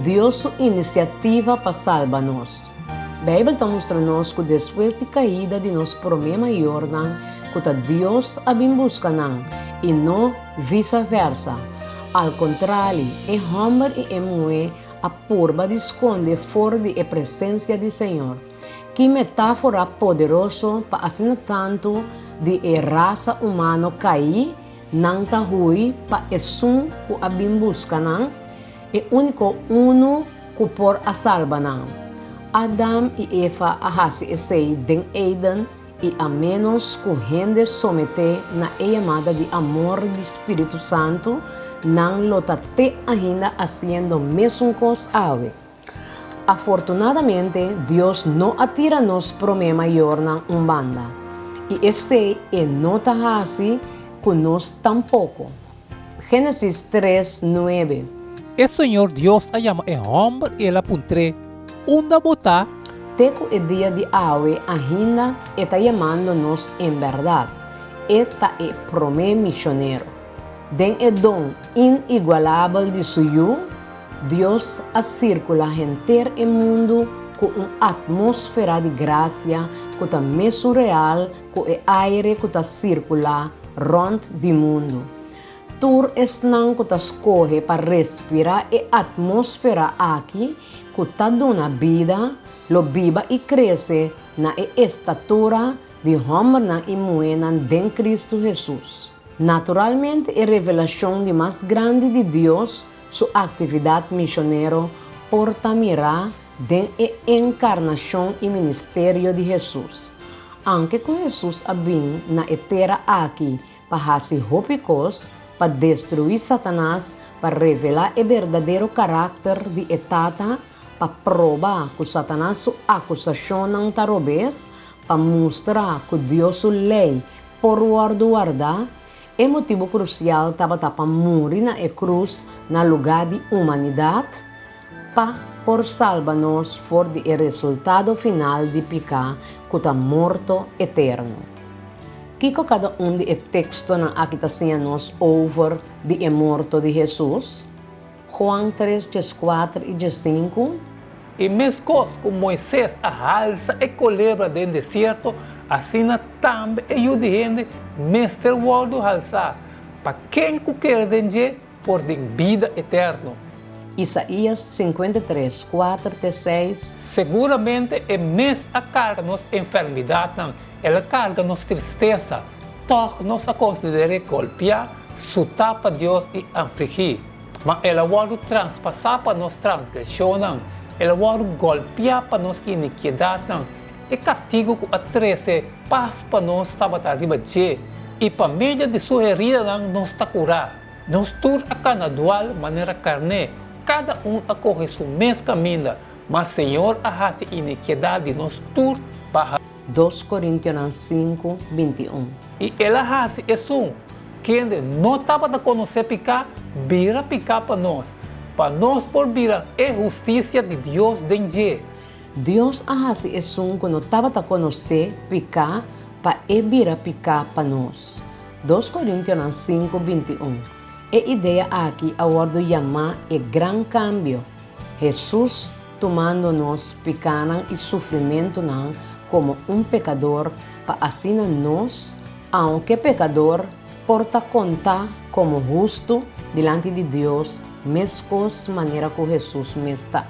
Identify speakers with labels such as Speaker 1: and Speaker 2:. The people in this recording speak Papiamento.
Speaker 1: Dios su inisiativa pa salba nos. Beibel ta mustra nos ku despues di kaida di nos promé mayornan ku ta Dios a bin buska nan i no visa versa. Al kontrali, e hòmber i e muhé a purba di skonde for di e presensia di Señor. Ki metáfora poderoso pa asina tantu di e rasa humano kaí, nan ta hui pa esun ku a bin buska nan, e úniko unu ku por a salba nan. Adam i Eva a hasi esei den Eden i a ménos ku hende someté na e yamada di amor di Spiritu Santu, nan lo ta te ainda hasiendo mesun kos awe. Afortunadamente, Dios no a tira nos promé mayornan un banda, i esei e no ta hasi ku nos tampoko. Génesis 3, 9.
Speaker 2: E Señor Dios a yama e hòmber i el a puntr'é, Unda bo ta?
Speaker 1: Te ku e dia di awe ainda e ta yamando nos en bèrdat. E ta e promé mishonero. Den e don inigualabel di su Yu, Dios a sirkulá henter e mundu ku un atmósfera di grasia ku ta mesun real ku e aire ku ta sirkulá rònt di mundu. Tur esnan ku ta skohe pa respirá e atmósfera aki ku ta duna bida, lo biba i krese na e estatura di hòmbernan i muhénan den Kristu Hesus. Naturalmente e revelashon di mas grandi di Dios su aktividat mishonero por ta mirá den e enkarnashon i ministerio di Hesus. Anke ku Hesus a bin na e tera aki pa hasi hopi kos, pa destruí Satanas, pa revelá e berdadero karakter di e Tata, pa proba ku Satanas su akusashonnan ta robes, pa mustra ku Dios su lei por wòrdu wardá, e motibu krusial tabata pa muri na e krus na lugá di humanidat, pa por salba nos for di e resultado final di piká ku ta morto eterno. Kiko kada un di e tekstonan aki ta siña nos over di e morto di Hesus? Juan 3, 14 i 15.
Speaker 2: I meskos ku Moises a halsa e kolebra den desierto, asina tambe e Yu di hende mester wòrdu halsá, pa ken ku kere den dje por tin bida eterno.
Speaker 1: Isaías 53, 4 te 6.
Speaker 2: Seguramente e mes a karga nos enfermidatnan, el a karga nos tristesa, tòg nos a konsider'é golpiá, sutá pa Dios i afligí. Ma el a wòrdu traspasá pa nos transgreshonnan, el a wòrdu gòlpiá pa nos inikiedatnan. E kastigu ku a trese pas pa nos tabata riba dje, i pa medio di su heridanan nos ta kurá. Nos tur a kana dual manera karné, kada un a kohe su mes kaminda, ma Señor a hasi inikiedat di nos tur baha.
Speaker 1: 2 Korintionan 5, 21.
Speaker 2: I el a hasi esun, kende no tabata konosé piká, bira piká pa nos, pa nos por bira e hustisia di Dios den dje.
Speaker 1: Dios a hasi esun ku no tabata konosé piká pa e bira piká pa nos. 2 Korintionan 5, 21. E idea aki a wòrdu yamá e gran kambio, Hesus tumando nos pikánan i sufrimentunan komo un pekador pa asina nos, aunke pekador, por ta kontá komo hustu dilanti di Dios meskos manera ku Hesus mes ta.